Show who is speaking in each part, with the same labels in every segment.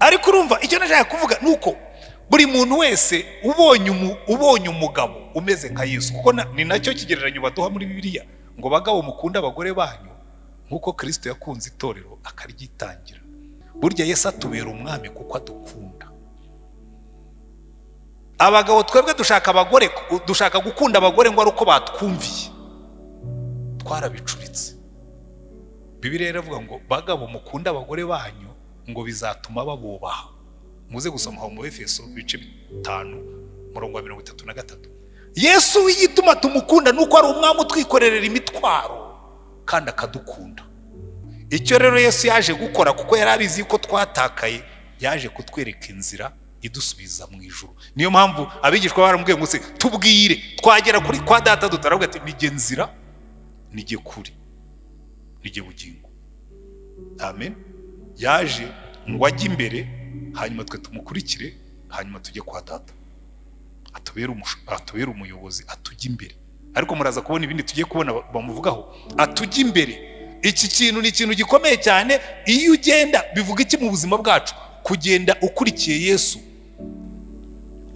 Speaker 1: Ariko urumva icyo nashaka kuvuga ni uko buri muntu wese ubonye umugabo umeze nka Yesu, kuko ni nacyo kigereranyo baduha muri Bibiliya ngo bagabo mukunde abagore banyu nk'uko Kristo yakunze itorero akaryitangira. Burya Yesu atubera umwami kuko adukunda. Abagabo twebwe dushaka abagore, dushaka gukunda abagore ngo ari uko batwumviye, twarabicuritse. Bibiliya iravuga ngo bagabo mukunde abagore banyu ngo bizatuma babubaha. Muze gusoma aho mu Efeso ibice 5 umurongo wa 33. Yesu w'igituma tumukunda nuko ari umwami utwikorerera imitwaro kandi akadukunda. Icyo rero Yesu yaje gukora, kuko yari abizi ko twatakaye, yaje kutwereka inzira idusubiza mu ijuru. Niyo mpamvu abigishwa baramubwiye ngo se tubwire twagera kuri kwa data dutaravuga ati nijye nzira, nijye kuri, nijye bugingo. Amen. Yaje ngo ajye imbere, hanyuma twe tumukurikire, hanyuma tujye kwa data, atubere umuyobozi, atujye imbere. Ariko muraza kubona ibindi tugiye kubona bamuvugaho, atujye imbere. Iki kintu ni ikintu gikomeye cyane. Iyo ugenda, bivuga iki mu buzima bwacu? Kugenda ukurikiye Yesu,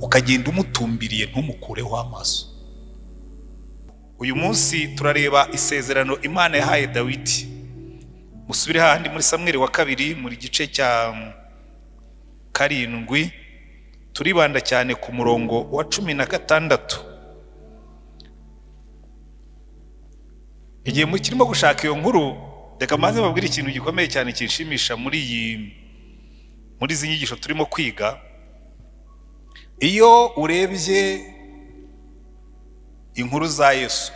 Speaker 1: ukagenda umutumbiriye, ntumukureho amaso. Uyu munsi turareba isezerano Imana yahaye Dawidi. Musubire hahandi muri Samweli wa kabiri muri gice cya 7, turibanda cyane ku murongo wa 16. Igihe mukirimo gushaka iyo nkuru, reka maze mbabwire ikintu gikomeye cyane kinshimisha muri izi nyigisho turimo kwiga. Iyo urebye inkuru za Yesu,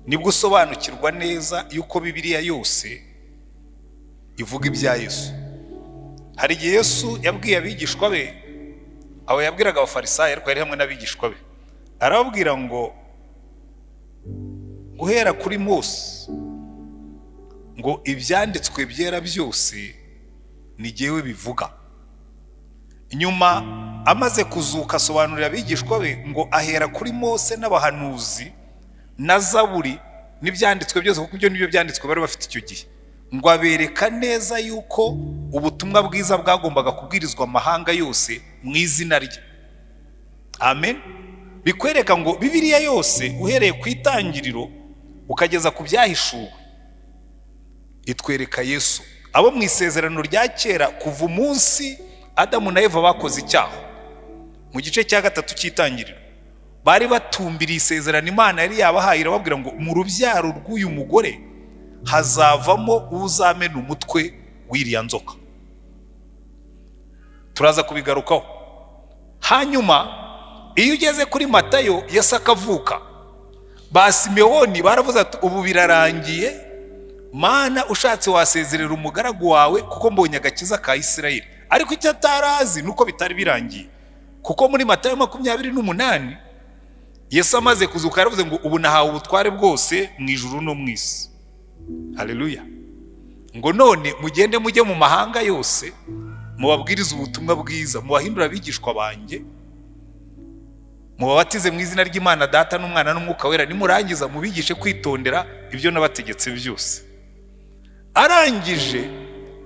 Speaker 1: nibwo usobanukirwa neza yuko Bibiliya yose ivuga ibya Yesu. Hari igihe Yesu yabwiye abigishwa be, abo yabwiraga abafarisayo, ariko yari hamwe n'abigishwa be, arababwira ngo guhera kuri Mose ngo ibyanditswe byera byose ni jyewe bivuga. Nyuma amaze kuzuka asobanurira abigishwa be ngo ahera kuri Mose n'abahanuzi na Zaburi n'ibyanditswe byose, kuko ibyo nibyo byanditswe bari bafite icyo gihe, ngo abereka neza yuko ubutumwa bwiza bwagombaga kubwirizwa amahanga yose mu izina rye. Amen. Bikwereka ngo Bibiliya yose uhereye ku itangiriro ukageza ku byahishuwe itwereka Yesu. Abo mu isezerano rya kera, kuva umunsi Adamu na Eva bakoze icyaha mu gice cya 3 cy'itangiriro, bari batumbiriye isezerano Imana yari yabahaye, irababwira ngo mu rubyaro rw'uyu mugore hazavamo uzamena umutwe w'iriya nzoka. Turaza kubigarukaho. Hanyuma iyo ugeze kuri Matayo, Yesu akavuka, ba Simewoni baravuze ati ubu birarangiye, Mana ushatse wasezerera umugaragu wawe kuko mbonye agakiza ka Isirayeli. Ariko icyo atarazi nuko bitari birangiye, kuko muri Matayo 28 Yesu amaze kuzuka yaravuze ngo ubu nahawe ubutware bwose mu ijuru no mu isi. Haleluya. Ngo none mugende mujye mu mahanga yose mubabwirize ubutumwa bwiza, mubahindure abigishwa banjye, mubabatize mu izina ry'Imana Data n'Umwana n'Umwuka Wera, nimurangiza mubigishe kwitondera ibyo nabategetse byose. Arangije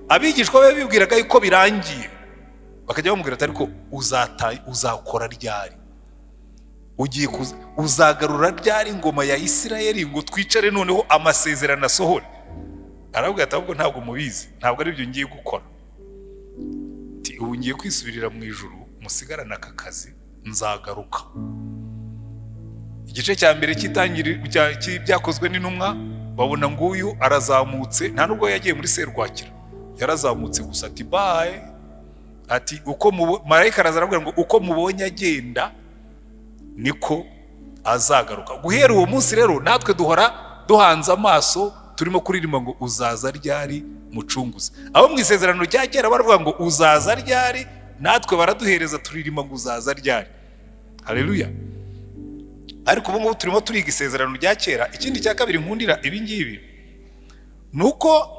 Speaker 1: abigishwa be bibwiraga yuko birangiye, bakajya bamubwira ati ariko uzakora ryari? Ugiye uzagarura ryari ingoma ya Isirayeli ngo twicare noneho amasezerano asohore? Arababwira ati ahubwo ntabwo mubizi, ntabwo ari byo ngiye gukora. Ati ubu ngiye kwisubirira mu ijuru, musigarane aka kazi, nzagaruka. Igice cya mbere cy'ibyakozwe n'intumwa, babona nguyu arazamutse, nta nubwo yagiye muri serwakira, yarazamutse gusa ati bye. Ati uko marayika araza arabwira ngo uko mubonye agenda niko azagaruka. Guhera uwo munsi rero natwe duhora duhanze amaso, turimo kuririmba ngo uzaza ryari mucunguzi. Abo mu isezerano rya kera baravuga ngo uzaza ryari, natwe baraduhereza turirimba ngo uzaza ryari. Haleluya. Ariko ubu ngubu turimo turiga isezerano rya kera. Ikindi cya kabiri nkundira ibi ngibi ni uko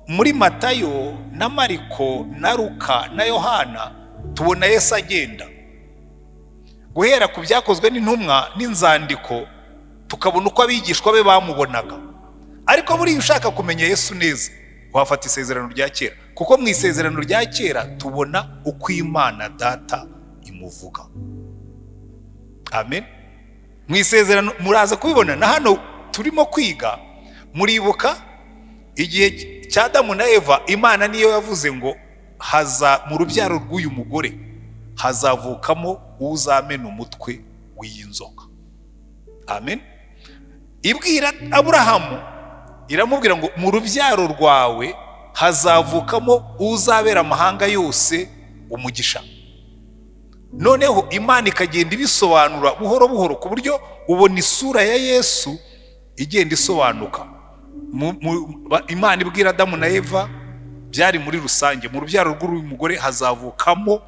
Speaker 1: muri Matayo na Mariko na Luka na Yohana tubona Yesu agenda. Guhera ku byakozwe n'intumwa n'inzandiko tukabona uko abigishwa be bamubonaga. Ariko buriya ushaka kumenya Yesu neza wafata isezerano rya kera, Kuko mu Isezerano rya Kera tubona uko Imana Data imuvuga. Amen. Mu isezerano muraza kubibona, na hano turimo kwiga. Muribuka igihe cya Adamu na Eva, Imana niyo yavuze ngo haza mu rubyaro rw'uyu mugore hazavukamo uzamena umutwe w'iyi nzoka. Amen. Ibwira Aburahamu, iramubwira ngo mu rubyaro rwawe hazavukamo uzabera amahanga yose umugisha. Noneho Imana ikagenda ibisobanura buhoro buhoro, ku buryo ubona isura ya Yesu igenda isobanuka. Imana ibwira Adamu na Eva byari muri rusange: mu rubyaro rw'uyu mugore hazavukamo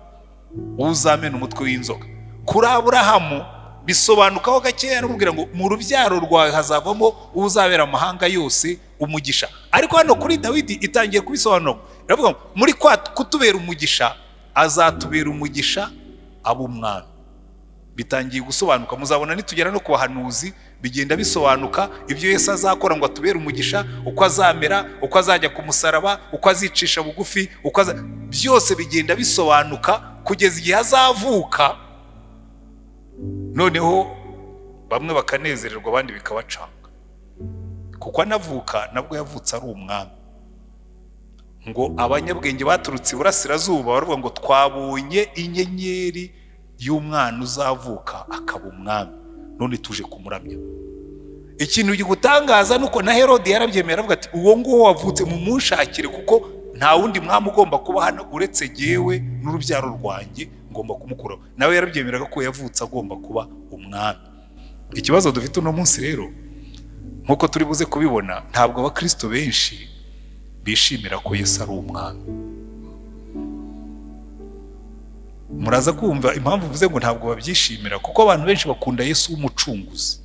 Speaker 1: uzamena umutwe w'inzoka. Kuri Aburahamu bisobanukaho gakeya, aramubwira ngo mu rubyaro rwawe hazavamo uzabera amahanga yose umugisha. Ariko hano kuri Dawidi itangiye kubisobanura, iravuga ngo muri kwa kutubera umugisha, azatubera umugisha aba umwami. Bitangiye gusobanuka. Muzabona nitugera no ku bahanuzi bigenda bisobanuka, ibyo Yesu azakora ngo atubere umugisha, uko azamera, uko azajya ku musaraba, uko azicisha bugufi, uko byose bigenda bisobanuka kugeza igihe azavuka. Noneho bamwe bakanezererwa, abandi bikabacanga, kuko anavuka nabwo yavutse ari umwami. Ngo abanyabwenge baturutse iburasirazuba baravuga ngo twabonye inyenyeri y'umwana uzavuka akaba umwami, none tuje kumuramya. Ikintu gigutangaza ni uko na Herode yarabyemera, aravuga ati uwo nguwo wavutse mumunshakire, kuko nta wundi mwami ugomba kuba hano uretse jyewe n'urubyaro rwanjye, ngomba kumukuraho. Nawe yarabyemeraga ko yavutse agomba kuba umwami. Ikibazo dufite uno munsi rero, nk'uko turi buze kubibona, ntabwo abakristo benshi bishimira ko Yesu ari umwami. Muraza kumva impamvu mvuze ngo ntabwo babyishimira, kuko abantu benshi bakunda Yesu w'umucunguzi,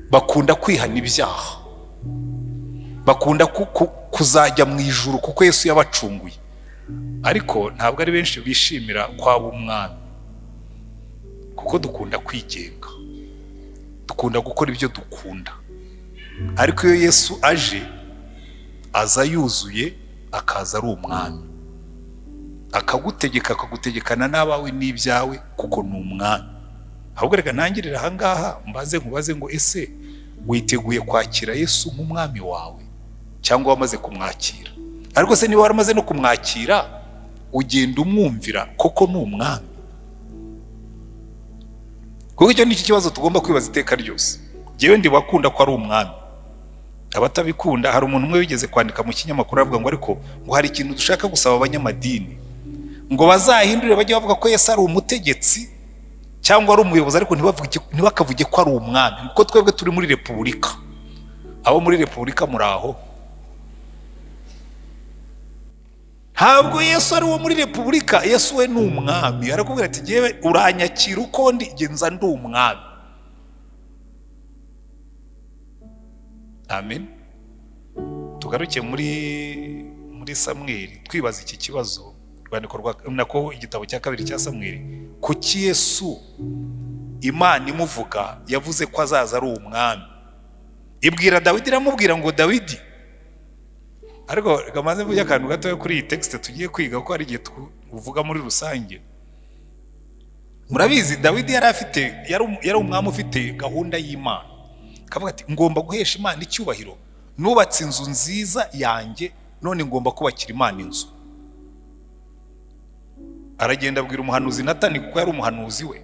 Speaker 1: bakunda kwihana ibyaha, bakunda kuzajya mu ijuru kuko Yesu yabacunguye. Ariko ntabwo ari benshi bishimira kwaba umwami, kuko dukunda kwigenga, dukunda gukora ibyo dukunda. Ariko iyo Yesu aje, aza yuzuye, akaza ari umwami, akagutegeka, akagutegekana n'abawe n'ibyawe, kuko ni umwami. Ahubwo reka ntangirire ahangaha mbaze, nkubaze ngo ese witeguye kwakira Yesu nk'umwami wawe, cyangwa wamaze kumwakira? Ariko se niba waramaze no kumwakira, ugenda umwumvira koko ni umwami? Kuko icyo ni cyo kibazo tugomba kwibaza iteka ryose. Njyewe ndi bakunda ko ari umwami, abatabikunda. Hari umuntu umwe wigeze kwandika mu kinyamakuru avuga ngo ariko ngo hari ikintu dushaka gusaba abanyamadini, ngo bazahindure bajye bavuga ko Yesu ari umutegetsi cyangwa ari umuyobozi, ariko ntibakavuge ko ari umwami, kuko twebwe turi muri repubulika. Abo muri repubulika muri aho? Ntabwo Yesu ari uwo muri repubulika. Yesu we ni umwami. Arakubwira ati ngewe uranyakira uko ndi, ngenza ndi umwami. Amen. Tugaruke muri Samweli, twibaza iki kibazo, urwandiko rwa nako igitabo cya kabiri cya Samweli. Kuki Yesu Imana imuvuga yavuze ko azaza ari umwami? Ibwira Dawidi, iramubwira ngo Dawidi, ariko reka maze mvuge akantu gatoya kuri iyi texte tugiye kwiga, kuko hari igihe tuvuga muri rusange. Murabizi, Dawidi yari umwami ufite gahunda y'Imana, akavuga ati ngomba guhesha Imana icyubahiro, nubatse inzu nziza yanjye, none ngomba kubakira Imana inzu. Aragenda abwira umuhanuzi Natani, kuko yari umuhanuzi we.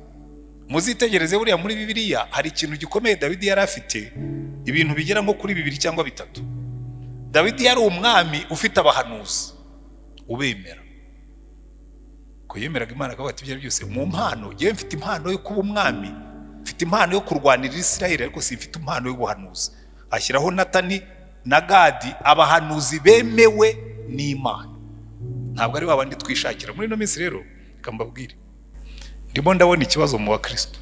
Speaker 1: Muzitegereze, buriya muri Bibiliya hari ikintu gikomeye Dawidi yari afite, ibintu bigera nko kuri bibiri cyangwa bitatu. Dawidi yari umwami ufite abahanuzi ubemera, ko yemeraga Imana, akavuga ati ibyo ari byose mu mpano, njyewe mfite impano yo kuba umwami, mfite impano yo kurwanirira Isirayeli, ariko simfite impano y'ubuhanuzi. Ashyiraho Natani na Gadi, abahanuzi bemewe n'Imana, ntabwo ari babandi twishakira muri ino minsi. Rero reka mbabwire, ndimo ndabona ikibazo mu bakristo.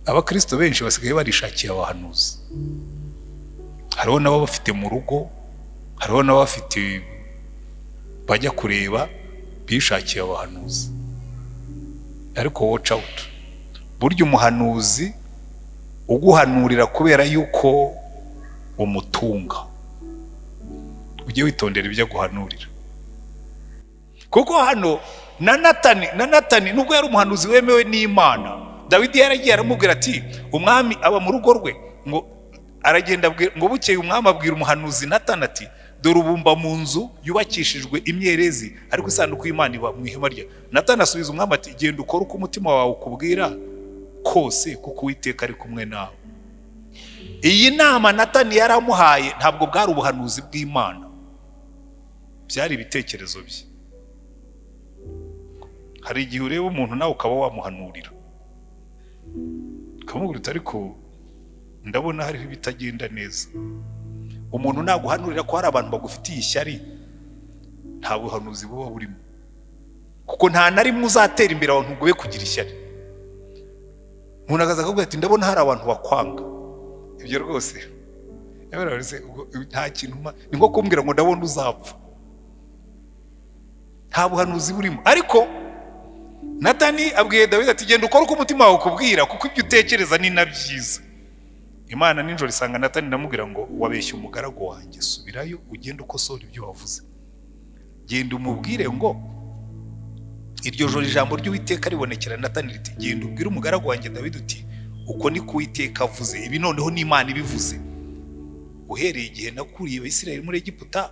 Speaker 1: Abakristo benshi basigaye barishakiye abahanuzi. Hariho n'abo bafite mu rugo, hariho n'abafite bajya kureba, bishakiye abahanuzi. Ariko watch out, burya umuhanuzi uguhanurira kubera yuko umutunga, Ujye witondera ibyo aguhanurira, kuko hano na Natani nubwo yari umuhanuzi wemewe n'Imana, Dawidi yaragiye aramubwira ati: "Umwami aba mu rugo rwe." Ngo aragenda ngo bukeye umwami abwira umuhanuzi Natani ati: "Dore ubu mba mu nzu yubakishijwe imyerezi, ariko isanduku y'Imana iba mu ihema rye." Natani asubiza umwami ati: "Genda ukore uko umutima wawe ukubwira kose, kuko Uwiteka ari kumwe nawe." Iyi nama Natani yaramuhaye ntabwo bwari ubuhanuzi bw'Imana, byari ibitekerezo bye. Hari igihe ureba umuntu nawe ukaba wamuhanurira, ukamubwira uti: "Ariko ndabona hariho ibitagenda neza." Umuntu naguhanurira ko hari abantu bagufitiye ishyari, nta buhanuzi buba burimo, kuko nta na rimwe uzatera imbere abantu ngo ube kugira ishyari. Umuntu akaza akakubwira ati: "Ndabona hari abantu bakwanga." Ibyo rwose nta kintu, ni nko kumbwira ngo ndabona uzapfa. Nta buhanuzi burimo. Ariko Natani abwiye Dawidi ati: "Genda ukore uko umutima wawe ukubwira, kuko ibyo utekereza ni na byiza." Imana nijoro isanga Natani, ndamubwira ngo: "Wabeshye umugaragu wanjye. Subirayo, ugende ukosora ibyo wavuze. Genda umubwire ngo: 'Iryo joro ijambo ry'Uwiteka ribonekera Natani riti: Genda ubwire umugaragu wanjye Dawidi uti: Uko ni ko Uwiteka avuze.'" Ibi noneho n'Imana ibivuze: "Uhereye igihe nakuriye Abisirayeli muri Egiputa,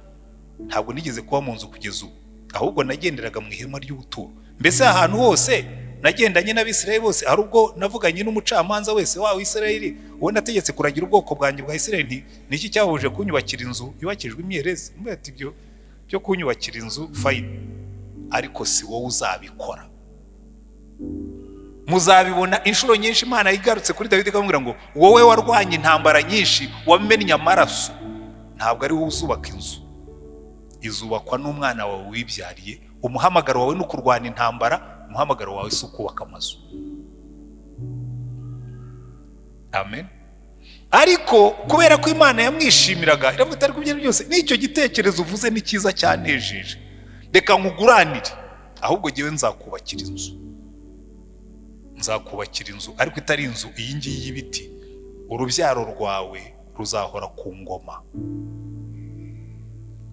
Speaker 1: ntabwo nigeze kuba mu nzu kugeza ubu, ahubwo nagenderaga mu ihema ry'ubuturo. Mbese ahantu hose nagendanye n'Abisirayeli bose, hari ubwo navuganye n'umucamanza wese wa Isirayeli, uwo nategetse kuragira ubwoko bwanjye bwa Isirayeli, nti: Niki cyabujije kunyubakira inzu yubakijwe imyerezi?" Mubwira ati: "Ibyo byo kunyubakira inzu, fine, ariko si wowe uzabikora." Muzabibona inshuro nyinshi Imana igarutse kuri Dawidi ikamubwira ngo: "Wowe warwanye intambara nyinshi, wamennye amaraso, ntabwo ari wowe uzubaka inzu, izubakwa n'umwana wawe wibyariye. Umuhamagaro wawe ni ukurwana intambara, umuhamagaro wawe si ukubaka amazu." Amen. Ariko kubera ko Imana yamwishimiraga, iravuga iti: "Ariko ibyo ari byose, n'icyo gitekerezo uvuze ni cyiza, cyanejeje, reka nkuguranire. Ahubwo jyewe nzakubakira inzu, nzakubakira inzu, ariko itari inzu iyi ngiyi y'ibiti. Urubyaro rwawe ruzahora ku ngoma."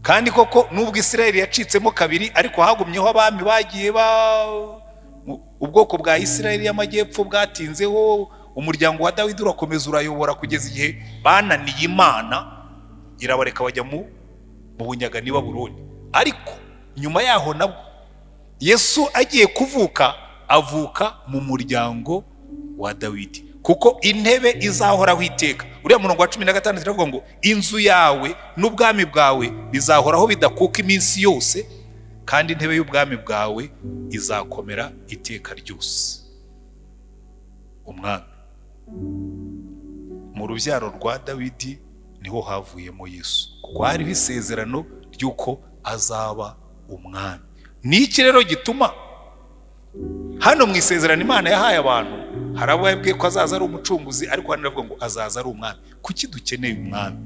Speaker 1: Kandi koko, nubwo Isirayeli yacitsemo kabiri, ariko hagumyeho abami bagiye ba ubwoko bwa Isirayeli y'amajyepfo bwatinzeho. Umuryango wa Dawidi urakomeza urayobora kugeza igihe bananiye Imana, irabareka bajya mu bunyagani Babuloni. Ariko nyuma yaho nabwo Yesu agiye kuvuka, avuka mu muryango wa Dawidi, kuko intebe izahoraho iteka. Uriya murongo wa 16 iravuga ngo: "Inzu yawe n'ubwami bwawe bizahoraho bidakuka iminsi yose, kandi intebe y'ubwami bwawe izakomera iteka ryose." Umwami mu rubyaro rwa Dawidi niho havuyemo Yesu, kuko hariho isezerano ry'uko azaba umwami. Ni iki rero gituma hano mu isezerano Imana yahaye abantu, hari abo yabwiye ko azaza ari umucunguzi, ariko hano iravuga ngo azaza ari umwami? Kuki dukeneye umwami?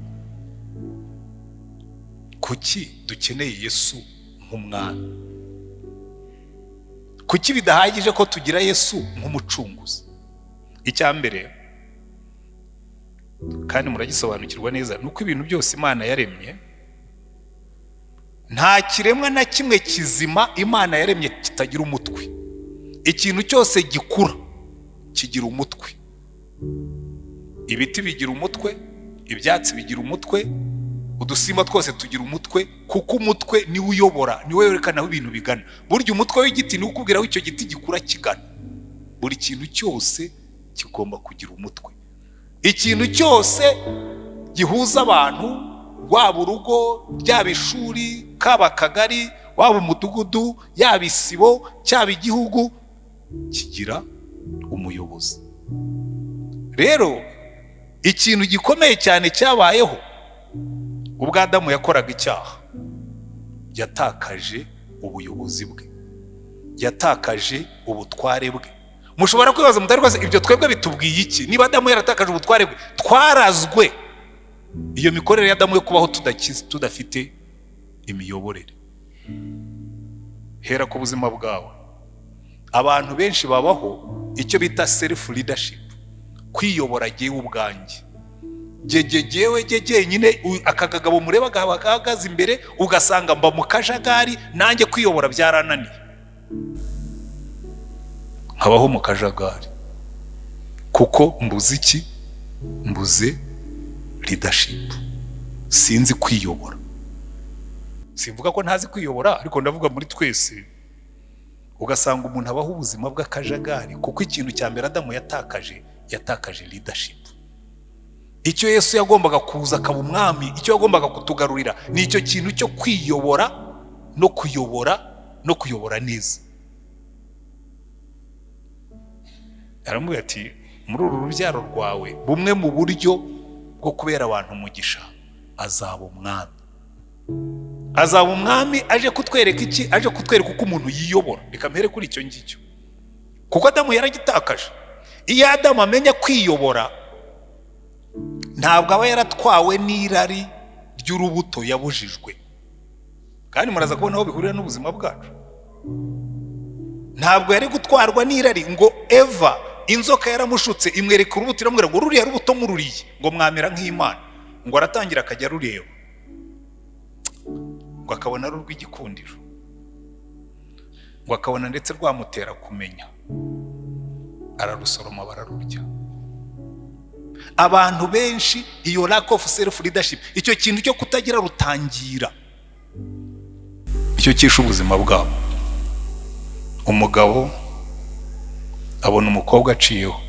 Speaker 1: Kuki dukeneye Yesu nk'umwami? Kuki bidahagije ko tugira Yesu nk'umucunguzi? Icya mbere, kandi muragisobanukirwa neza, ni uko ibintu byose Imana yaremye, nta kiremwa na kimwe kizima Imana yaremye kitagira umutwe. Ikintu cyose gikura kigira umutwe. Ibiti bigira umutwe, ibyatsi bigira umutwe, udusimba twose tugira umutwe, kuko umutwe niwo uyobora, niwo werekana aho ibintu bigana. Burya umutwe w'igiti niwo ukubwira aho icyo giti gikura kigana. Buri kintu cyose kigomba kugira umutwe. Ikintu cyose gihuza abantu, waba urugo, ryaba ishuri, kaba akagari, waba umudugudu, yaba isibo, cyaba igihugu, kigira umuyobozi. Rero ikintu gikomeye cyane cyabayeho ubwo Adamu yakoraga icyaha, yatakaje ubuyobozi bwe, yatakaje ubutware bwe. Mushobora kwibaza mutari rwose: ibyo twebwe bitubwiye iki? Niba Adamu yaratakaje ubutware bwe, twarazwe iyo mikorere ya Adamu yo kubaho tudakize, tudafite imiyoborere. Hera ku buzima bwawe. Abantu benshi babaho icyo bita self leadership, kwiyobora jyewe ubwanjye. Jyewe jyenyine aka kagabo mureba gahagaze imbere, ugasanga mba mu kajagari, nanjye kwiyobora byarananiye, nkabaho mu kajagari kuko mbuze iki? Mbuze leadership, sinzi kwiyobora. Simvuga ko ntazi kwiyobora, ariko ndavuga muri twese. Ugasanga umuntu abaho ubuzima bw'akajagari kuko ikintu cya mbere Adamu yatakaje, yatakaje leadership. Icyo Yesu yagombaga kuza akaba umwami, icyo yagombaga kutugarurira ni icyo kintu cyo kwiyobora no kuyobora no kuyobora neza. Aramubwira ati muri uru rubyaro rwawe, bumwe mu buryo bwo kubera abantu umugisha, azaba umwami. Azaba umwami aje kutwereka iki? Aje kutwereka uko umuntu yiyobora. Reka mpere kuri icyo ngicyo, kuko Adamu yaragitakaje. Iyo Adamu amenya kwiyobora, ntabwo aba yaratwawe n'irari ry'urubuto yabujijwe. Kandi muraza kubona aho bihurira n'ubuzima bwacu. Ntabwo yari gutwarwa n'irari ngo Eva, inzoka yaramushutse, imwereka urubuto, iramubwira ngo ruriya rubuto mururiye ngo mwamera nk'Imana. Ngo aratangira akajya arureba, ngo akabona ari urw'igikundiro, ngo akabona ndetse rwamutera kumenya, ararusoroma bararurya. Abantu benshi iyo lack of self leadership, icyo kintu cyo kutagira rutangira, icyo cyishe ubuzima bwabo. Umugabo abona umukobwa aciyeho,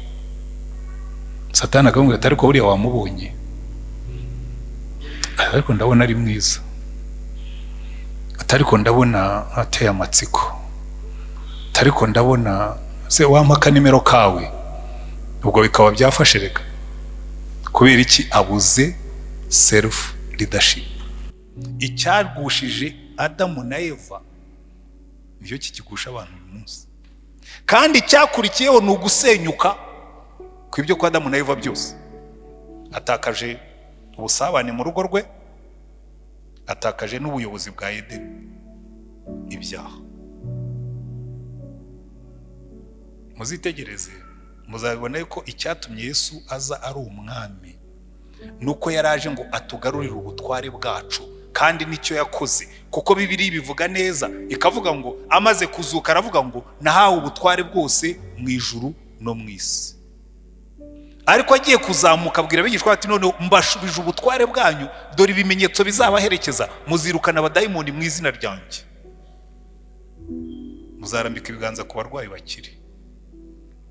Speaker 1: Satani akamubwira ati ariko buriya wamubonye, ariko ndabona ari mwiza, ariko ndabona ateye amatsiko, ariko ndabona se wampa akanimero kawe. Ubwo bikaba byafashe. Reka, kubera iki? Abuze self leadership. Icyagushije Adamu na Eva nicyo kikigusha abantu uyu munsi, kandi icyakurikiyeho ni ugusenyuka kw'ibyo kwa Adamu na Eva byose. Atakaje ubusabane mu rugo rwe, atakaje n'ubuyobozi bwa Edeni, ibyaha. Muzitegereze muzabibona ko icyatumye Yesu aza ari umwami nuko yaraje ngo atugarurire ubutware bwacu, kandi nicyo yakoze, kuko Bibiliya bivuga neza, ikavuga ngo amaze kuzuka aravuga ngo nahawe ubutware bwose mu ijuru no mu isi. Ariko agiye kuzamuka abwira abigishwa ati none mbashubije ubutware bwanyu, dore ibimenyetso bizabaherekeza, muzirukana abadayimoni mu izina ryanjye, muzarambika ibiganza ku barwayi bakire.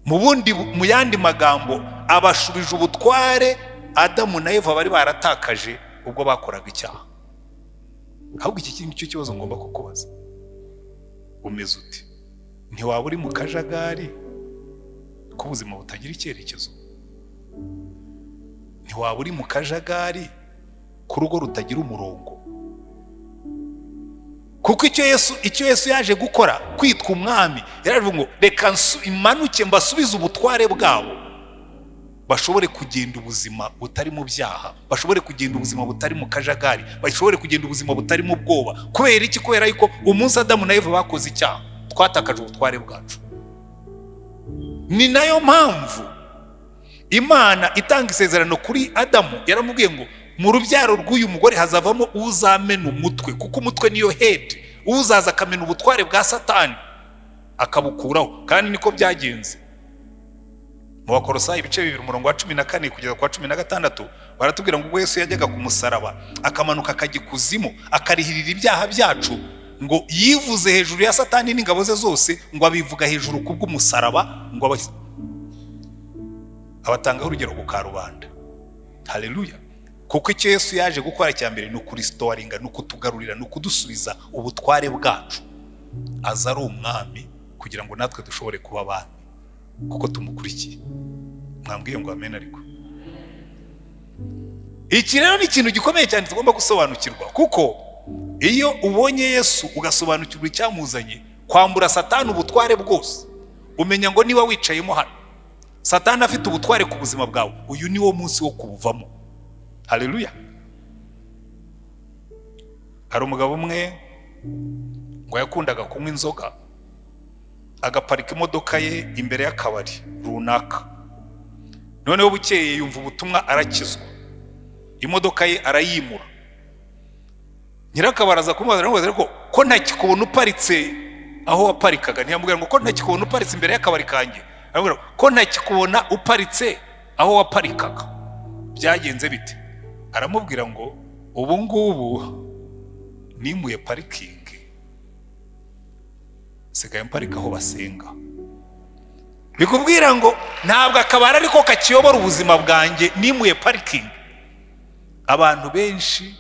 Speaker 1: Mu yandi magambo, abashubije ubutware Adamu na Eva bari baratakaje ubwo bakoraga icyaha. Ahubwo iki nicyo kibazo ngomba kukubaza: umeze ute? Ntiwaba uri mu kajagari k'ubuzima butagira icyerekezo? Ntiwaba uri mu kajagari k'urugo rutagira umurongo? Kuko icyo Yesu yaje gukora, kwitwa umwami, yaravuga ngo reka imanuke mbasubize ubutware bwabo, bashobore kugenda ubuzima butari mu byaha, bashobore kugenda ubuzima butari mu kajagari, bashobore kugenda ubuzima butari mu bwoba. Kubera iki? Kubera yuko umunsi Adamu na Eva bakoze icyaha, twatakaje ubutware bwacu. Ni nayo mpamvu Imana itanga isezerano kuri Adamu yaramubwiye ngo mu rubyaro rw'uyu mugore hazavamo uzamena umutwe, kuko umutwe niyo head, uzaza akamena ubutware bwa Satani akabukuraho. Kandi niko byagenze. Mu Bakorosayi ibice 2 umurongo wa 14 kugeza ku wa 16 baratubwira ngo ubwo Yesu yajyaga ku musaraba akamanuka akajya ikuzimu akarihirira ibyaha byacu, ngo yivuze hejuru ya Satani n'ingabo ze zose, ngo abivuga hejuru kubw'umusaraba, ngo abatangaho urugero ku karubanda. Haleluya! Kuko icyo Yesu yaje gukora cya mbere ni ukurestoringa, ni ukutugarurira, ni ukudusubiza ubutware bwacu. Aza ari umwami kugira ngo natwe dushobore kuba abami kuko tumukurikiye. Mwambwiye ngo amen. Ariko iki rero ni ikintu gikomeye cyane tugomba gusobanukirwa, kuko iyo ubonye Yesu ugasobanukirwa icyamuzanye, kwambura Satani ubutware bwose, umenya ngo niba wicayemo hano Satani afite ubutware ku buzima bwawe, uyu ni wo munsi wo kubuvamo. Haleluya! Hari umugabo umwe ngo yakundaga kunywa inzoga, agaparika imodoka ye imbere y'akabari runaka. Noneho bukeye yumva ubutumwa arakizwa. Imodoka ye arayimura. Nyirakabari aza kumubaza, aramubaza: "Ariko ko ntakikubona uparitse aho waparikaga?" Ntiyamubwira ngo: "Ko ntakikubona uparitse imbere y'akabari kanjye?" Aramubwira: "Ko ntakikubona uparitse aho waparikaga, byagenze bite?" Aramubwira ngo: "Ubu ngubu nimuye parking, nsigaye mparika aho basenga." Bikubwira ngo ntabwo akabari ariko kakiyobora ubuzima bwanjye, nimuye parking. Abantu benshi,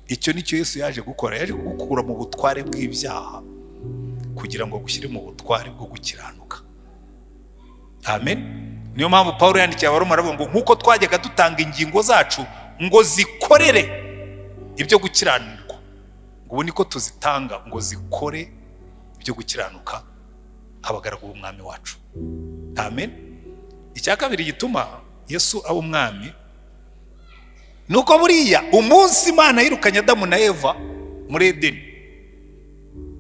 Speaker 1: icyo nicyo Yesu yaje gukora. Yaje kugukura mu butware bw'ibyaha kugira ngo agushyire mu butware bwo gukiranuka. Amen. Niyo mpamvu Paul yandikiye Abaroma, aravuga ngo nk'uko twajyaga dutanga ingingo zacu ngo zikorere ibyo gukiranirwa, ngo ubu niko tuzitanga ngo zikore ibyo gukiranuka nk'abagaragu b'umwami wacu. Amen. Icya kabiri gituma Yesu aba umwami ni uko buriya umunsi Imana yirukanye Adamu na Eva muri Edeni,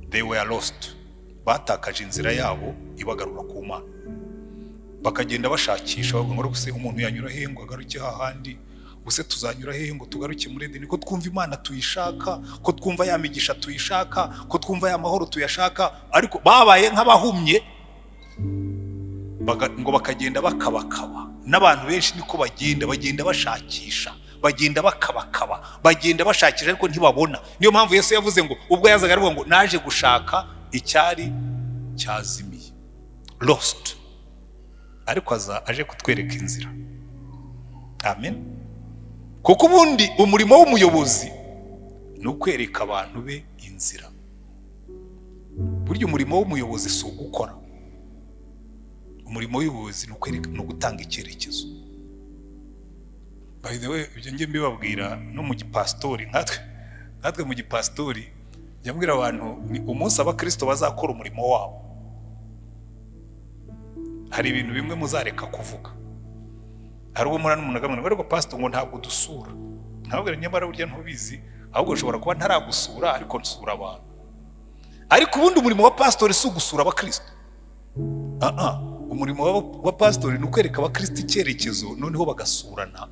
Speaker 1: they were lost. Batakaje inzira yabo ibagarura ku Mana, bakagenda bashakisha, bavuga ngo: "Se umuntu yanyura hehe ngo agaruke hahandi? Ubuse tuzanyura hehe ngo tugaruke muri Edeni, ko twumva Imana tuyishaka, ko twumva ya migisha tuyishaka, ko twumva ya mahoro tuyashaka?" Ariko babaye nk'abahumye, ngo bakagenda bakabakaba. N'abantu benshi niko bagenda, bagenda bashakisha, bagenda bakabakaba, bagenda bashakisha, ariko ntibabona. Niyo mpamvu Yesu yavuze ngo ubwo yazaga, aravuga ngo: "Naje gushaka icyari cyazimiye," lost. Ariko aza aje kutwereka inzira. Amen. Kuko ubundi umurimo w'umuyobozi ni ukwereka abantu be inzira. Burya umurimo w'umuyobozi si ugukora. Umurimo w'ubuyobozi ni ukwereka, ni ugutanga icyerekezo. By the way, ibyo njye mbibabwira no mu gipasitori. Nkatwe mu gipasitori, njya mbwira abantu ni umunsi abakristo bazakora umurimo wabo, hari ibintu bimwe muzareka kuvuga. Hari ubwo murana n'umuntu akamubwira ngo: "Ariko pastor, ngo ntabwo dusura." Ntabwo, nyamara burya ntubizi. Ahubwo ushobora kuba ntaragusura, ariko nsura abantu. Ariko ubundi umurimo wa pasitori si ugusura abakristo. Ah, umurimo wa pasitori ni ukwereka abakristo icyerekezo, noneho bagasurana,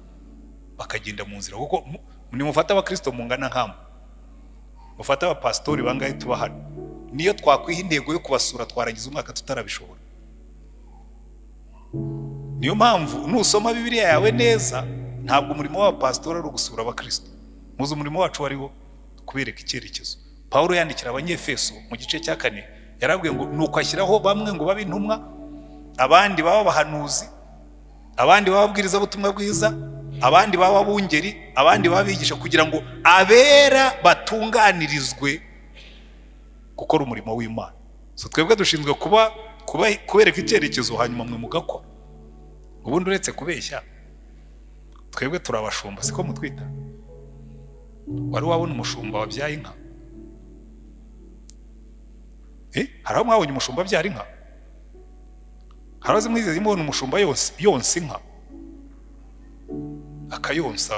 Speaker 1: bakagenda mu nzira. Kuko nimufate abakristo mungana nkamwe, mufate abapasitori bangahe tuba hano, niyo twakwiha intego yo kubasura, twarangiza umwaka tutarabishobora. Niyo mpamvu nusoma Bibiliya yawe neza, ntabwo umurimo w'abapasitori ari ugusura abakristo. Muzi umurimo wacu wariwo? Kubereka icyerekezo. Pawulo yandikira Abanyefeso mu gice cya 4, yarabwiye ngo nuko ashyiraho bamwe ngo babe intumwa, abandi baba abahanuzi, abandi baba ababwirizabutumwa bwiza, abandi baba abungeri, abandi baba abigisha, kugira ngo abera batunganirizwe gukora umurimo w'Imana. So twebwe dushinzwe kuba kubereka icyerekezo, hanyuma mwe mugakora. Ubundi uretse kubeshya, twebwe turi abashumba, siko mutwita? Wari wabona umushumba wabyaye inka? Hari aho mwabonye umushumba abyara inka? Hari aho mwigeze mubona umushumba yonsa, yonsa inka, akayonsa?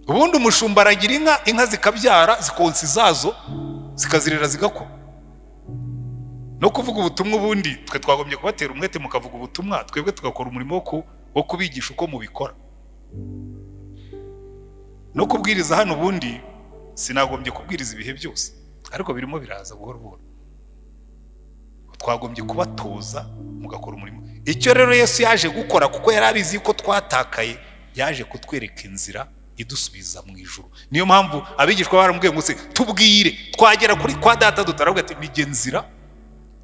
Speaker 1: Ubundi umushumba aragira inka, inka zikabyara, zikonsa izazo, zikazirera, zigakura. No kuvuga ubutumwa, ubundi twe twagombye kubatera umwete mukavuga ubutumwa, twebwe tugakora umurimo wo kubigisha uko mubikora. No kubwiriza hano, ubundi sinagombye kubwiriza ibihe byose, ariko birimo biraza buhoro buhoro. Twagombye kubatoza mugakora umurimo. Icyo rero Yesu yaje gukora, kuko yari abizi ko twatakaye, yaje kutwereka inzira idusubiza mu ijuru. Niyo mpamvu abigishwa baramubwiye ngo: "Se tubwire, twagera kuri kwa Data dute?" Aravuga ati: "Nijye nzira,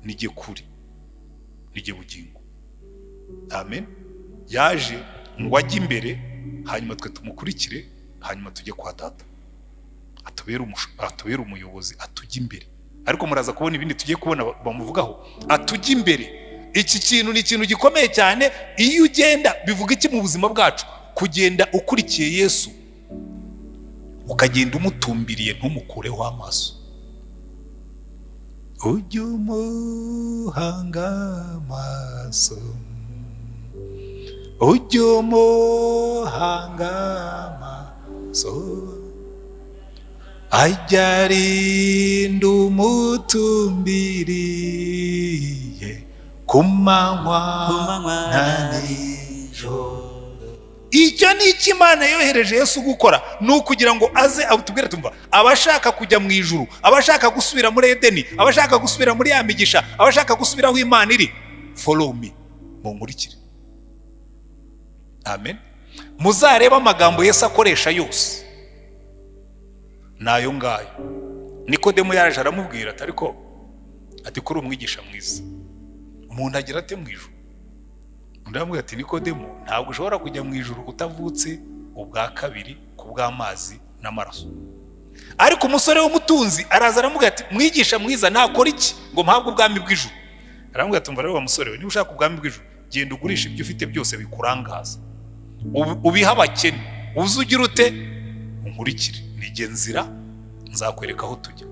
Speaker 1: nijye kuri, nijye bugingo." Amen. Yaje ngo ajye imbere, hanyuma twe tumukurikire, hanyuma tujye kwa Data. Atubere umuyobozi, atujye imbere. Ariko muraza kubona ibindi tugiye kubona bamuvugaho, atujye imbere. Iki kintu ni ikintu gikomeye cyane. Iyo ugenda, bivuga iki mu buzima bwacu kugenda ukurikiye Yesu, ukagenda umutumbiriye, ntumukureho amaso? Ujye umuhanga amaso, ujye umuhanga amaso, ajya arinda umutumbiriye ku manywa
Speaker 2: Ku manywa
Speaker 1: na
Speaker 2: na
Speaker 1: nijoro. Icyo ni icyo Imana yohereje Yesu gukora, ni ukugira ngo aze atubwire, tumva abashaka kujya mu ijuru, abashaka gusubira muri Edeni, abashaka gusubira muri ya migisha, abashaka gusubira aho Imana iri, follow me, munkurikire. Amen. Muzarebe amagambo Yesu akoresha yose ni ayo ngayo. Nikodemu yaraje aramubwira ati: "Ariko," ati, "kuri umwigisha mwiza, umuntu agira ate mu ijuru?" Undi aramubwira ati: "Nikodemu, ntabwo ushobora kujya mu ijuru utavutse ubwa kabiri ku bw'amazi n'amaraso." Ariko umusore w'umutunzi araza aramubwira ati: "Mwigisha mwiza, nakora iki ngo mpabwe ubwami bw'ijuru?" Aramubwira ati: "Umva rero wa musore we, niba ushaka ubwami bw'ijuru, genda ugurisha ibyo ufite byose bikurangaza, ubihe abakene, uze ugira ute? Unkurikire, nijye nzira, nzakwereka aho tujya."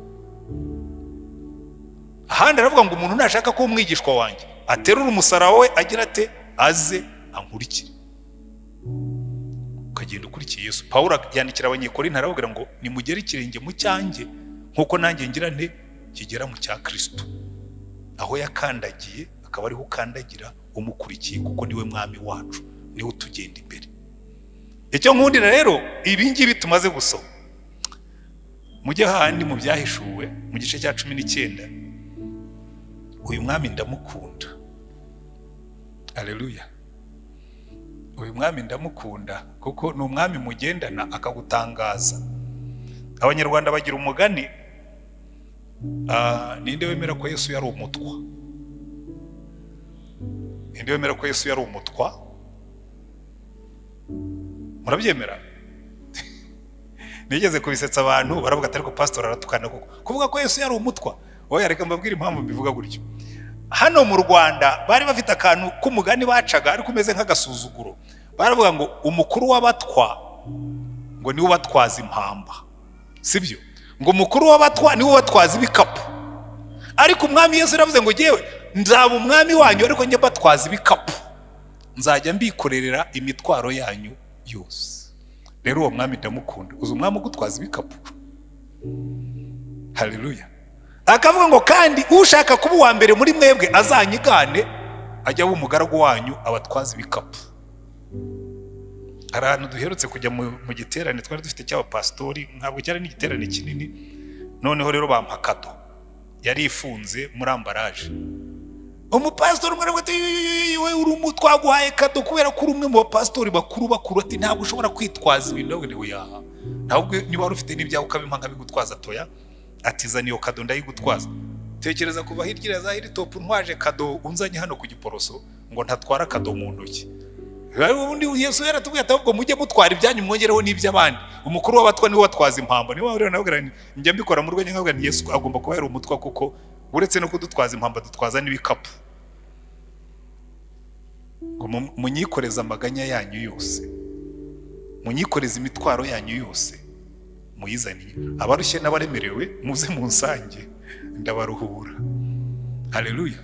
Speaker 1: Ahandi aravuga ngo: "Umuntu nashaka kuba umwigishwa wanjye, aterure umusaraba we, agira ate? Aze ankurikire." Ukagenda ukurikiye Yesu. Pawulo yandikira Abanyekorinto arababwira ngo: "Nimugere ikirenge mu cyanjye nk'uko nanjye ngira nte? Kigera mu cya Kristo." Aho yakandagiye akaba ariho ukandagira umukurikiye, kuko niwe mwami wacu, niwe utugenda imbere. Icyo nkundira rero ibi ngibi tumaze gusoma, mujye hahandi mu Byahishuwe mu gice cya 19. Uyu mwami ndamukunda. Aleluya! Uyu mwami ndamukunda kuko ni umwami mugendana akagutangaza. Abanyarwanda bagira umugani. Ninde wemera ko Yesu yari umutwa? Ninde wemera ko Yesu yari umutwa? Murabyemera? Nigeze kubisetsa abantu, baravuga ati: "Ariko pasitori aratukana koko, kuvuga ko Yesu yari umutwa." Oya, reka mbabwire impamvu mbivuga gutyo. Hano mu Rwanda bari bafite akantu k'umugani bacaga ariko umeze nk'agasuzuguro. Baravuga ngo umukuru w'abatwa ngo niwe ubatwaza impamba, sibyo? Ngo umukuru w'abatwa niwe ubatwaza ibikapu. Ariko umwami Yesu yaravuze ngo: "Ngewe nzaba umwami wanyu, ariko njye mbatwaza ibikapu, nzajya mbikorerera imitwaro yanyu yose." Rero uwo mwami ndamukunda. Uzi umwami ugutwaza ibikapu? Haleluya! Akavuga ngo: "Kandi ushaka kuba uwa mbere muri mwebwe azanyigane, ajya aba umugaragu wanyu, abatwaza ibikapu." Hari ahantu duherutse kujya mu giterane twari dufite cy'abapasitori, ntabwo cyari n'igiterane kinini. Noneho rero bampa cadeau yari ifunze muri emballage. Umupasitori umwe aravuga ati: "We uri umu twaguhaye cadeau kubera ko uri umwe mu bapasitori bakuru bakuru," ati, "ntabwo ushobora kwitwaza ibintu." Ndavuga nti: "Oya, ntabwo niba wari ufite n'ibyawe ukabimpa nkabigutwaza." Toya, ati: "Zana iyo cadeau ndayigutwaza." Tekereza kuva hirya iriya za Hilltop ntwaje cadeau, unzanye hano ku Giporoso ngo ntatwara cadeau mu ntoki. Ubundi Yesu yaratubwiye ati: "Ahubwo mujye mutwara ibyanyu, mwongereho n'iby'abandi." Umukuru w'abatwa niwe watwaza impamba. Niyo rero navuga nti njya mbikora mu rwenya, nkavuga nti Yesu agomba kuba yari umutwa, kuko uretse no kudutwaza impamba dutwaza n'ibikapu. Ngo munyikoreze amaganya yanyu yose, munyikoreze imitwaro yanyu yose, muyizaniye. Abarushye n'abaremerewe, muze munsange, ndabaruhura. Haleluya!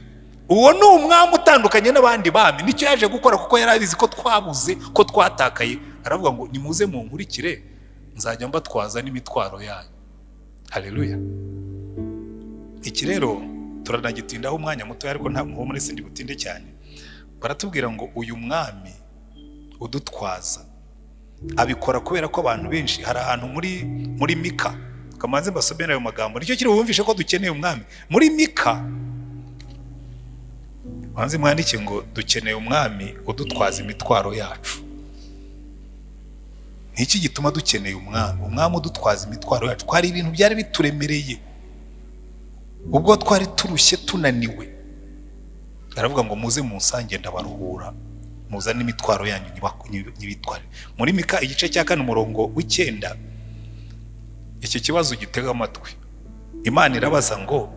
Speaker 1: Uwo ni umwami utandukanye n'abandi bami. Nicyo yaje gukora, kuko yari abizi ko twabuze, ko twatakaye. Aravuga ngo: "Nimuze munkurikire, nzajya mbatwaza n'imitwaro yanyu." Haleluya! Iki rero turanagitindaho umwanya muto, ariko nta muhumure, sindi butinde cyane. Baratubwira ngo uyu mwami udutwaza abikora kubera ko abantu benshi, hari ahantu muri Mika, kamanze mbasomere ayo magambo, nicyo kiri bumvishe ko dukeneye umwami. Muri Mika, banze mwandike ngo: dukeneye umwami udutwaza imitwaro yacu. Ni iki gituma dukeneye umwami? Umwami udutwaza imitwaro yacu. Hari ibintu byari bituremereye ubwo twari turushye, tunaniwe. Aravuga ngo: "Muze munsange, ndabaruhura, muzane imitwaro yanyu nyibitware." Muri Mika igice cya 4 umurongo w'9. Iki kibazo gitega amatwi. Imana irabaza ngo: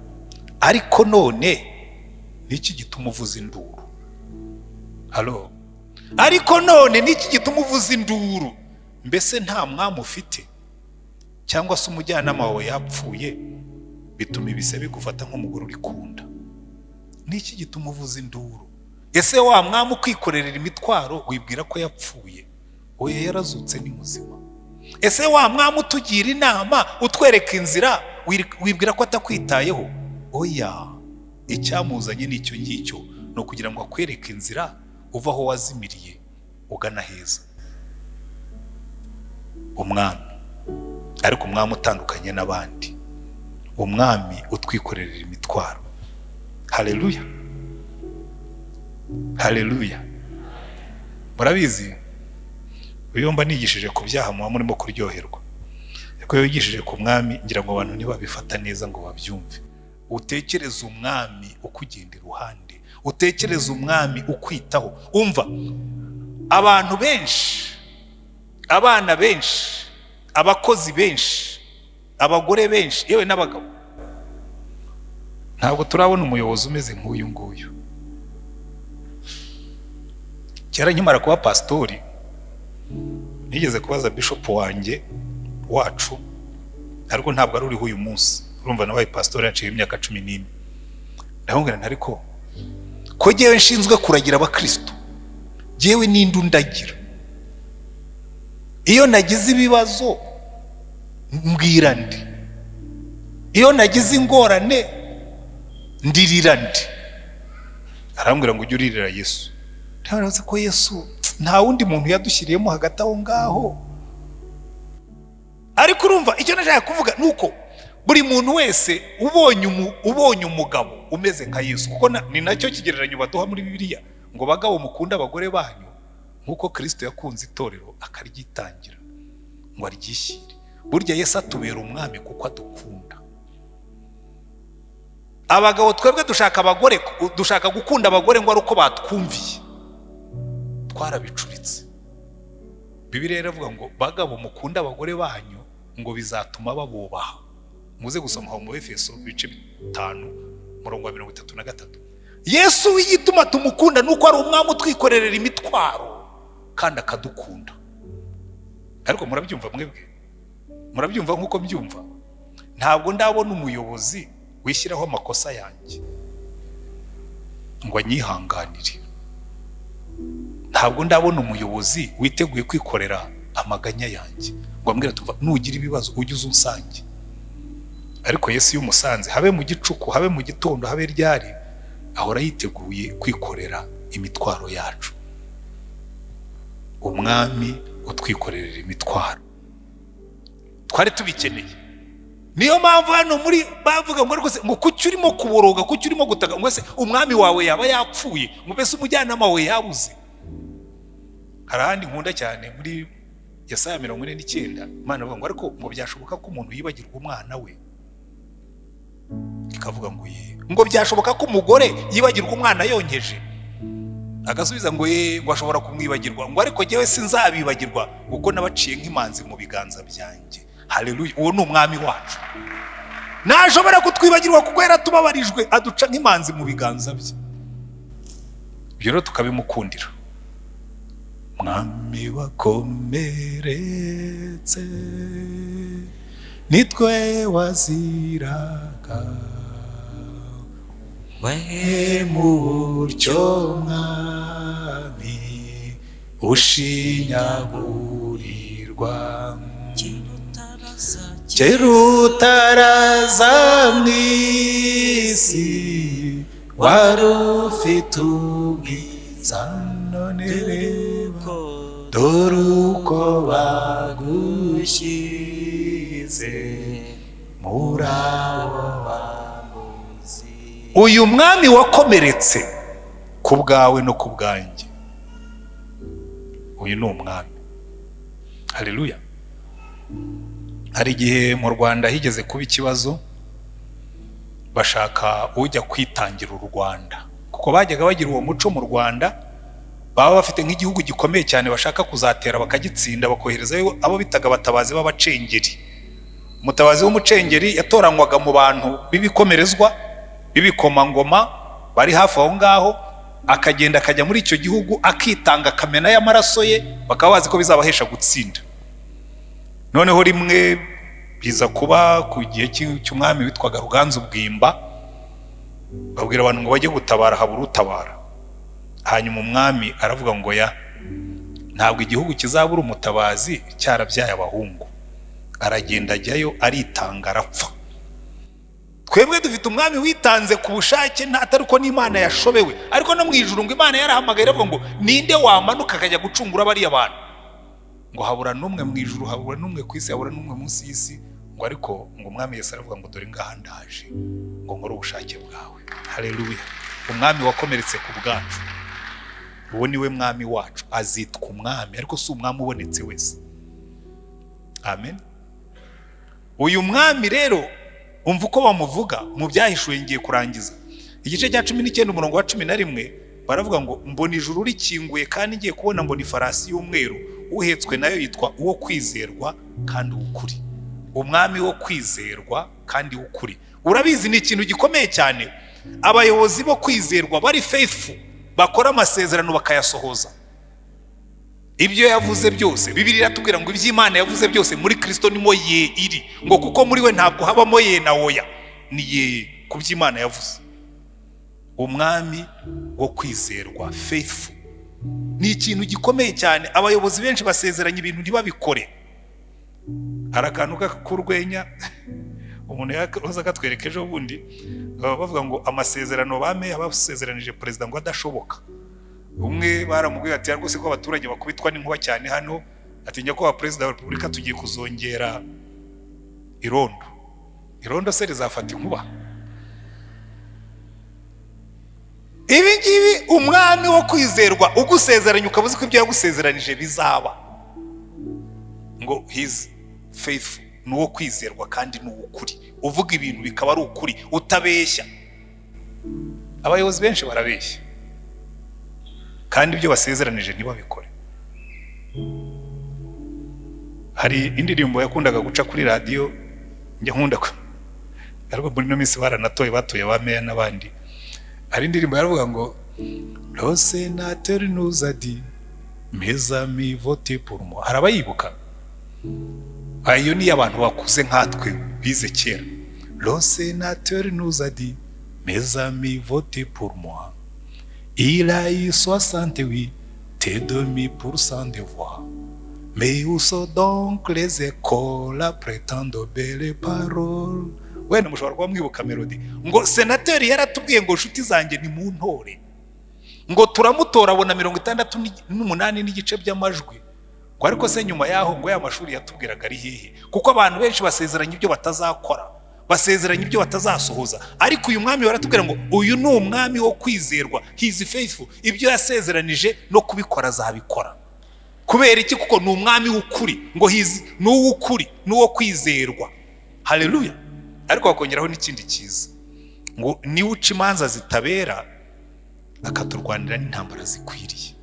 Speaker 1: "Ariko none niki gituma uvuza induru?" Halo? "Ariko none niki gituma uvuza induru? Mbese nta mwami ufite, cyangwa se umujyanama wawe yapfuye, bituma ibise bigufata nk'umugore uri kunda? Niki gituma uvuza induru? Ese wa mwami ukwikorerera imitwaro wibwira ko yapfuye? Oya, yarazutse, ni muzima. Ese wa mwami utugira inama, utwereka inzira, wibwira ko atakwitayeho? Oya, icyamuzanye ni icyo ngicyo, ni ukugira ngo akwereke inzira uva aho wazimiriye ugana heza." Umwami, ariko umwami utandukanye n'abandi, umwami utwikorerera imitwaro. Haleluya, haleluya. Murabizi, iyo mba nigishije ku byaha muba murimo kuryoherwa, ariko iyo wigishije ku mwami ngira ngo abantu ntibabifata neza ngo babyumve. Utekereze umwami ukugenda iruhande, utekereze umwami ukwitaho. Umva, abantu benshi, abana benshi, abakozi benshi, abagore benshi, yewe n'abagabo, ntabwo turabona umuyobozi umeze nk'uyu nguyu. Kera nkimara kuba pasitori, nigeze kubaza bishopu wanjye wacu, ariko ntabwo ari uriho uyu munsi. Urumva, nabaye pasitori yaciye imyaka 14. Ndamubwira nti: "Ariko ko jyewe nshinzwe kuragira abakristo, jyewe ninde undagira? Iyo nagize ibibazo mbwira ndi? Iyo nagize ingorane ndirira ndi?" Arambwira ngo: "Ujye uririra Yesu." Ntabwo ko Yesu nta wundi muntu yadushyiriyemo hagati aho ngaho. Ariko urumva, icyo nashaka kuvuga ni uko buri muntu wese ubonye umugabo umeze nka Yesu, kuko ni nacyo kigereranyo baduha muri Bibiliya ngo: "Bagabo, mukunde abagore banyu nk'uko Kirisito yakunze itorero akaryitangira ngo aryishyire." Burya Yesu atubera umwami kuko adukunda. Abagabo twebwe dushaka abagore, dushaka gukunda abagore ngo ari uko batwumviye. Twarabicuritse. Bibiliya iravuga ngo: "Bagabo, mukunde abagore banyu," ngo bizatuma babubaha. Muze gusoma aho mu Efeso ibice 5, umurongo wa 33. Yesu w'igituma tumukunda ni uko ari umwami utwikorerera imitwaro kandi akadukunda. Ariko murabyumva mwebwe? Murabyumva nk'uko mbyumva? Ntabwo ndabona umuyobozi wishyiraho amakosa yanjye ngo anyihanganire. Ntabwo ndabona umuyobozi witeguye kwikorera amaganya yanjye ngo ambwire tuva: "Nugira ibibazo ujye uza unsange." Ariko Yesu iyo umusanze, habe mu gicuku, habe mu gitondo, habe ryari, ahora yiteguye kwikorera imitwaro yacu. Umwami utwikorerera imitwaro, twari tubikeneye. Niyo mpamvu hano muri bavuga ngo: "Rwose," ngo, "kuki urimo kuboroga? Kuki urimo gutaka?" Ngo: "Ese umwami wawe yaba yapfuye?" Ngo: "Mbese umujyanama wawe yabuze?" Hari ahandi nkunda cyane muri Yesaya 49, Imana ivuga ngo: "Ariko," ngo, "byashoboka ko umuntu yibagirwa umwana we?" Ikavuga ngo: "Ye." Ngo: "Byashoboka ko umugore yibagirwa umwana yonkeje?" Agasubiza ngo: "Ye," ngo, "ashobora kumwibagirwa." Ngo: "Ariko jyewe sinzabibagirwa, kuko nabaciye nk'imanzi mu biganza byanjye." Haleluya! Uwo ni umwami wacu, ntashobora kutwibagirwa kuko yaratubabarijwe, aduca nk'imanzi mu biganza bye. Ibyo rero tukabimukundira. Mwami wakomeretse, nitwe waziraga we mutyo, mwami ushinyagurirwa, kera utaraza mu isi wari ufite ubwiza, none reba, dore uko bagushyize muri abo bambuzi. Uyu mwami wakomeretse ku bwawe no ku bwanjye, uyu ni umwami. Haleluya! Hari igihe mu Rwanda higeze kuba ikibazo, bashaka ujya kwitangira u Rwanda, kuko bajyaga bagira uwo muco mu Rwanda, baba bafite nk'igihugu gikomeye cyane bashaka kuzatera bakagitsinda, bakoherezayo abo bitaga abatabazi b'abacengeri. Umutabazi w'umucengeri yatoranywaga mu bantu b'ibikomerezwa, b'ibikomangoma bari hafi aho ngaho, akagenda akajya muri icyo gihugu, akitanga, akamena y'amaraso ye, bakaba bazi ko bizabahesha gutsinda. Noneho rimwe biza kuba ku gihe cy'umwami witwaga Ruganzu Bwimba, babwira abantu ngo bajye gutabara, habura utabara. Hanyuma umwami aravuga ngo: "Ya, ntabwo igihugu kizabura umutabazi cyarabyaye abahungu." Aragenda, ajyayo, aritanga, arapfa. Twebwe dufite umwami witanze ku bushake, atari ko n'Imana yashobewe. Ariko no mu ijuru ngo Imana yarahamagaye, iravuga ngo: "Ninde wamanuka akajya gucungura bariya bantu?" Ngo habura n'umwe mu ijuru, habura n'umwe ku isi, habura n'umwe munsi y'isi. Ngo ariko ngo Umwami Yesu aravuga ngo: "Dore ngaha ndaje ngo nkore ubushake bwawe." Haleluya! Umwami wakomeretse ku bwacu, uwo ni we mwami wacu. Azitwa umwami, ariko si umwami ubonetse wese. Amen. Uyu mwami rero, umva uko bamuvuga mu Byahishuwe. Ngiye kurangiza. Igice cya 19, umurongo wa 11, baravuga ngo: "Mbona ijuru rikinguye, kandi ngiye kubona mbona ifarasi y'umweru, uhetswe nayo yitwa Uwo Kwizerwa kandi Uw'Ukuri." Umwami wo kwizerwa kandi w'ukuri. Urabizi, ni ikintu gikomeye cyane. Abayobozi bo kwizerwa, bari faithful, bakora amasezerano bakayasohoza, ibyo yavuze byose. Bibiliya iratubwira ngo iby'Imana yavuze byose, muri Kirisito nimo ye iri, ngo kuko muri we ntabwo habamo ye na oya, ni ye ku by'Imana yavuze. Umwami wo kwizerwa, faithful, ni ikintu gikomeye cyane. Abayobozi benshi basezeranya ibintu ntibabikore. Hari akantu k'urwenya umuntu yahoze akatwereka ejo bundi, baba bavuga ngo amasezerano ba meya basezeranije perezida ngo adashoboka. Umwe baramubwiye ati: "Rwose ko abaturage bakubitwa n'inkuba cyane hano," ati, "Nyakubahwa Perezida wa Repubulika, tugiye kuzongera irondo." Irondo se rizafata inkuba? Ibi ngibi, umwami wo kwizerwa ugusezeranya, ukaba uzi ko ibyo yagusezeranije bizaba, ngo he's faithful, ni uwo kwizerwa kandi ni uw'ukuri, uvuga ibintu bikaba ari ukuri, utabeshya. Abayobozi benshi barabeshya, kandi ibyo basezeranije ntibabikore. Hari indirimbo yakundaga guca kuri radiyo njya nkunda, ariko muri ino minsi baranatoye, batoye ba meya n'abandi. Hari indirimbo yaravuga ngo: "Le sénateur nous a dit, mes amis, votez pour moi." Hari abayibuka? Iyo ni abantu bakuze nkatwe bize kera. "Le sénateur nous a dit, mes amis, votez pour moi. Il a eu 68,5 % des voix. Mais où sont donc les écoles après tant de belles paroles?" Wenda mushobora kuba mwibuka melody. Ngo senateri yaratubwiye ngo: "Nshuti zanjye, ni mu ntore." Ngo turamutora, abona 68.5 by'amajwi. Ngo ariko se nyuma yaho, ngo ya mashuri yatubwiraga ari hehe? Kuko abantu benshi basezeranya ibyo batazakora, basezeranya ibyo batazasohoza. Ariko uyu mwami baratubwira ngo uyu ni umwami wo kwizerwa, he is faithful. Ibyo yasezeranije no kubikora azabikora. Kubera iki? Kuko ni umwami w'ukuri. Ngo he is, ni uw'ukuri, ni uwo kwizerwa. Haleluya! Ariko bakongeraho n'ikindi cyiza, ngo niwe uca imanza zitabera, akaturwanira n'intambara zikwiriye.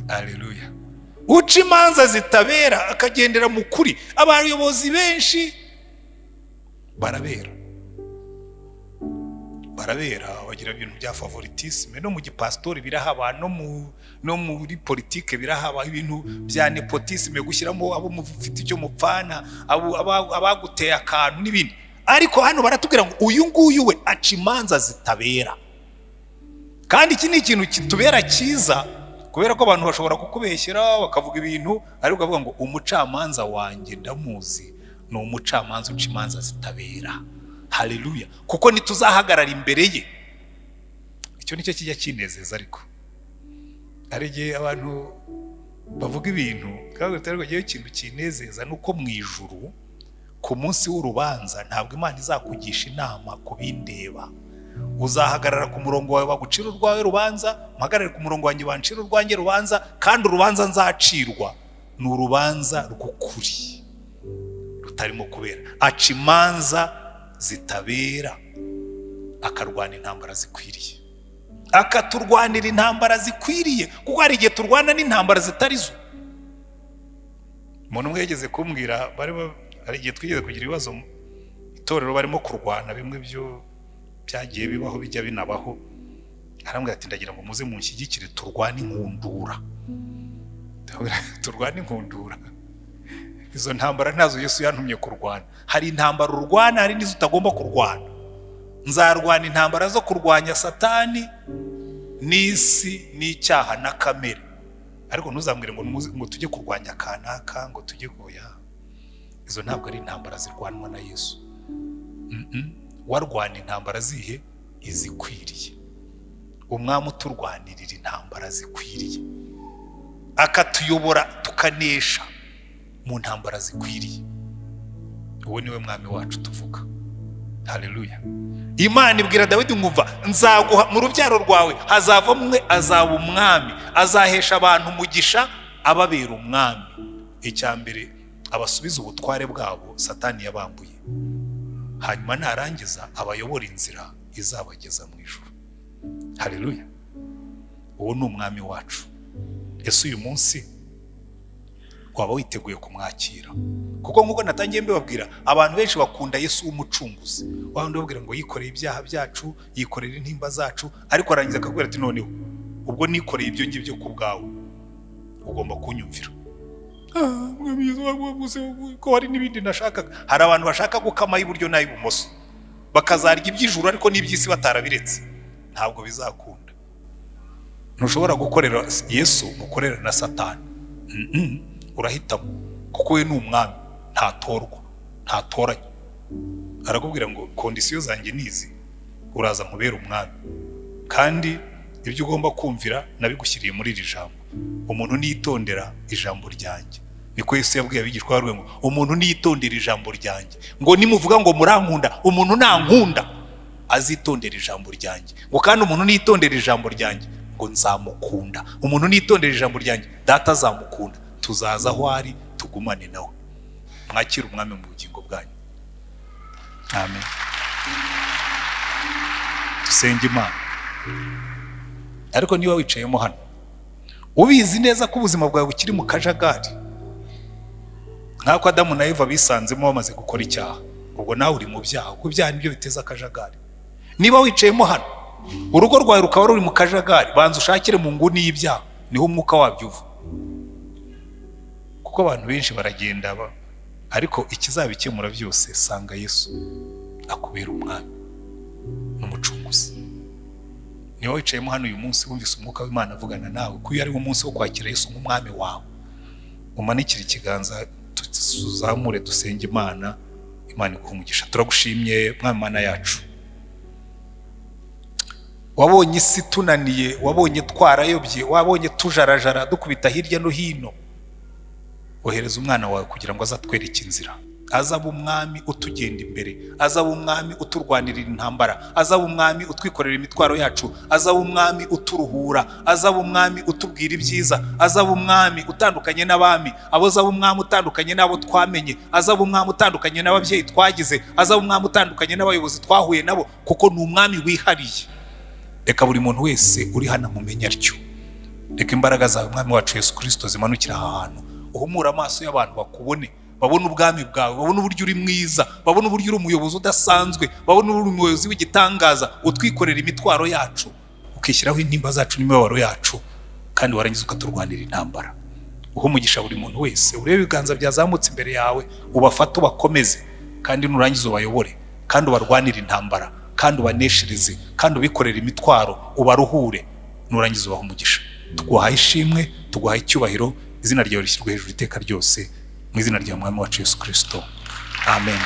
Speaker 1: Haleluya! Uca imanza zitabera, akagendera mu kuri. Abayobozi benshi barabera, barabera, bagira ibintu bya favoritisme. No mu gipasitori birahaba, no muri politike birahaba, ibintu bya népotisme, gushyiramo abo mufite icyo mupfana, abaguteye akantu n'ibindi. Ariko hano baratubwira ngo uyu nguyu we aca imanza zitabera. Kandi iki ni ikintu kitubera cyiza, kubera ko abantu bashobora kukubeshyera, bakavuga ibintu, ariko ukavuga ngo: "Umucamanza wanjye ndamuzi, ni umucamanza uca imanza zitabera." Haleluya! Kuko ntituzahagarara imbere ye. Icyo nicyo kijya kinezeza. Ariko hari igihe abantu bavuga ibintu kandi ariko igihe ikintu kinezeza ni uko mu ijuru ku munsi w'urubanza ntabwo Imana izakugisha inama ku bindeba. Uzahagarara ku murongo wawe bagucira urwawe rubanza, mpagarare ku murongo wanjye bancira urwanjye rubanza, kandi urubanza nzacirwa ni urubanza rw'ukuri rutarimo kubera. Aca imanza zitabera, akarwana intambara zikwiriye, akaturwanira intambara zikwiriye, kuko hari igihe turwana n'intambara zitari zo. Umuntu umwe yigeze kumbwira, hari igihe twigeze kugira ibibazo mu itorero, barimo kurwana, bimwe byo byagiye bibaho, bijya binabaho. Arambwira ati: "Ndagira ngo muze munshyigikire turwane inkundura." Turwane inkundura? Izo ntambara ntazo Yesu yantumye kurwana. Hari intambara urwana, hari n'izo utagomba kurwana. Nzarwana intambara zo kurwanya Satani n'isi n'icyaha na kamere, ariko ntuzambwire ngo ngo tujye kurwanya kanaka, ngo tujye koya. Izo ntabwo ari intambara zirwanwa na Yesu. Warwana intambara zihe? Izikwiriye. Umwami uturwanirira intambara zikwiriye, akatuyobora tukanesha. Mu ntambara zikwiriye. Uwo niwe mwami wacu tuvuga. Haleluya! Imana ibwira Dawidi ngo: "Umva, nzaguha mu rubyaro rwawe hazava umwe, azaba umwami, azahesha abantu umugisha, ababera umwami." Icya mbere, abasubiza ubutware bwabo Satani yabambuye, hanyuma narangiza abayobora inzira izabageza mu ijuru. Haleluya! Uwo ni umwami wacu. Ese uyu munsi waba witeguye kumwakira? Kuko nk'uko natangiye mbibabwira, abantu benshi bakunda Yesu w'umucunguzi, wabandi babwira ngo yikoreye ibyaha byacu, yikorera intimba zacu, ariko arangiza akakubwira ati: "Noneho ubwo nikoreye ibyo ngibyo ku bwawe, ugomba kunyumvira." Ah, Mwami Yesu, wavuze ko hari n'ibindi nashakaga. Hari abantu bashaka gukama iburyo n'ay'ibumoso, bakazarya iby'ijuru ariko n'iby'isi batarabiretse. Ntabwo bizakunda. Ntushobora gukorera Yesu mukorera na Satani. Urahitamo, kuko we ni umwami, ntatorwa, ntatoranya. Arakubwira ngo: "Conditions zanjye ni izi, uraza nkubere umwami, kandi ibyo ugomba kumvira nabigushyiriye muri iri jambo. Umuntu niyitondera ijambo ryanjye." Niko Yesu yabwiye abigishwa be ngo: "Umuntu niyitondera ijambo ryanjye," ngo nimuvuga ngo murankunda, "umuntu nankunda azitondera ijambo ryanjye," ngo kandi "umuntu niyitondera ijambo ryanjye," ngo "nzamukunda. Umuntu niyitondera ijambo ryanjye, Data azamukunda, tuzaza aho ari tugumane nawe." Mwakire umwami mu bugingo bwanyu. Amen. Dusenge Imana. Ariko niba wicayemo hano ubizi neza ko ubuzima bwawe bukiri mu kajagari nk'ako Adamu na Eva bisanzemo bamaze gukora icyaha, ubwo nawe uri mu byaha, kuko ibyaha nibyo biteza akajagari. Niba wicayemo hano urugo rwawe rukaba ruri mu kajagari, banza ushakire mu nguni y'ibyaha, niho umwuka wabyo uva. Kuko abantu benshi baragenda ariko ikizabikemura byose, sanga Yesu akubera umwami n'umucunguzi. Niba wicayemo hano uyu munsi wumvise umwuka w'Imana avugana nawe ko uyu ari wo munsi wo kwakira Yesu nk'umwami wawe, umanikire ikiganza, tuzamure, dusenge Imana. Imana iguha umugisha. Turagushimye, Mwami Mana yacu. Wabonye isi tunaniye, wabonye twarayobye, wabonye tujarajara dukubita hirya no hino, wohereza umwana wawe kugira ngo azatwereke inzira, azaba umwami utugenda imbere, azaba umwami uturwanirira intambara, azaba umwami utwikorera imitwaro yacu, azaba umwami uturuhura, azaba umwami utubwira ibyiza, azaba umwami utandukanye n'abami abo, azaba umwami utandukanye n'abo twamenye, azaba umwami utandukanye n'ababyeyi twagize, azaba umwami utandukanye n'abayobozi twahuye nabo, kuko ni umwami wihariye. Reka buri muntu wese uri hano amumenye atyo. Reka imbaraga zawe, Mwami wacu Yesu Kirisito, zimanukira aha hantu, uhumure amaso y'abantu, bakubone, babone ubwami bwawe, babone uburyo uri mwiza, babone uburyo uri umuyobozi udasanzwe, babone uri umuyobozi w'igitangaza, utwikorera imitwaro yacu, ukishyiraho intimba zacu n'imibabaro yacu, kandi warangiza ukaturwanira intambara. Uha umugisha buri muntu wese. Urebe ibiganza byazamutse imbere yawe, ubafate, ubakomeze, kandi nurangiza ubayobore, kandi ubarwanire intambara, kandi ubaneshereze, kandi ubikorere imitwaro, ubaruhure, nurangiza ubaha umugisha. Tuguhaye ishimwe, tuguhaye icyubahiro, izina ryawe rishyirwe hejuru iteka ryose, mu izina rya Mwami wacu Yesu Kirisito, amen.